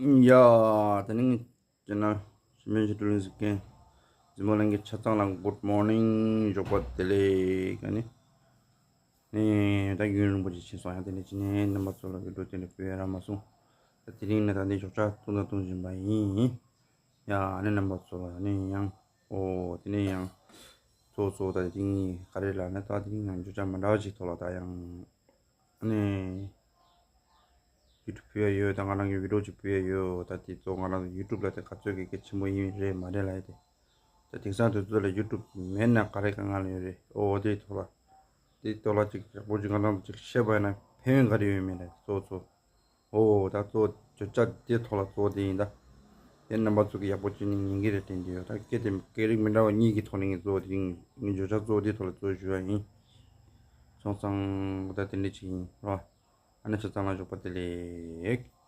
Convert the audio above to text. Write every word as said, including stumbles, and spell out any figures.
ཡ། དེ་ནི་ཅི་ན་ཞི་མེན་ཞི་ཀྲུའུ་ལིན་ཟིག་གན་འཛིན་མོ་ལན་གྱི་ཆ་ཚང་ལ་good morning། ཞོགས་པ་བདེ་ལེགས་ག་ནི། ནས་ད་ཡུན་རིང་པོ་ཅིག་ཕྱིན་སོང་། ཡང་དེ་ནས་ཅི་ནས་རྣམ་པ་ཚོ་ལ་བི་ཌིའོ་དེ་འདྲ་སྤེལ་ཡ་རག་མ་སོང་། ད་དེ་རིང་ནས་ད་འདི་ཞོགས་ཇ་བཏུང་ད་བཏུང་བཞིན་པ་ཡིན། ཡ་ཨ་ནི་རྣམ་པ་ཚོ་ལ་ནི་ཡང་ཨོ་དེ་ནས་ཡང་གཙོ་བོ་གཙོ་བོ་ད་དེ་རིང་ག་རེ་ལབ་ན། ད་དེ་རིང་ཡང་ཞོགས་ཇ་མ་འདྲ་བ་ཅིག་ཐོག་ལ་ད་ཡང་ཨ་ནི་ཡུ་ཊུབ་ཕུལ་ཡ་ཡོད། ད་ང་རང་གི་བི་ཌིའོ་ཅིག་ཕུལ་ཡ་ཡོད། ད་དེ་ཚོ་ང་རང་ཚོ་ཡུ་ཊུབ་ལ་དེ་ག་ཚོད་གི་གལ་ཆེན་པོ་ཡིན་རེད་མ་རེད་ལབ་ཡ་དེ། ད་དེང་སང་དུས་ཚོད་ལ་ཡུ་ཊུབ་མེད་ན་ག་རེ་དཀའ་ངལ་ཡོད་རེད། ཨོ་དེའི་ཐོག་ལ་དེའི་ཐོག་ལ་ཅིག་ཡག་པོ་ཅིག་ང་རང་ཚོ་ཅིག་བཤད་པ་ཡིན་ན་ཕན་ཡོན་ག་རེ་ཡོད་མེད་རེད། གཙོ་བོ་གཙོ་བོ། ཨོ་ད་གཙོ་བོ་ཞོགས་ཇ་དེའི་ཐོག་ལ་གཙོ་བོ་དེ་ཡིན་ད། དེ་རྣམ་པ་ཚོ་གི་ཡག་པོ་ཅིག་ནི་ཉན་གི་རེད་དྲན་གྱི་ཡོད། ད་སྐད་དེ་སྐད་རིགས་མི་འདྲ་བ་གཉིས་ཀྱི་ཐོག་ནས་ངས་གཙོ་བོ་དེ་ངས་ཞོགས་ཇ་གཙོ་བོ་དེའི་ཐོག་ལ་གཙོ་བོ་ཞུ་བ་ཡིན། སོང་ཙང་ད་དེ་འདྲ་ཅིག་ཡིན་རོ། ཨ་ནི་ཆ་ཚང་ལ་ཞོགས་པ་བདེ་ལེགས།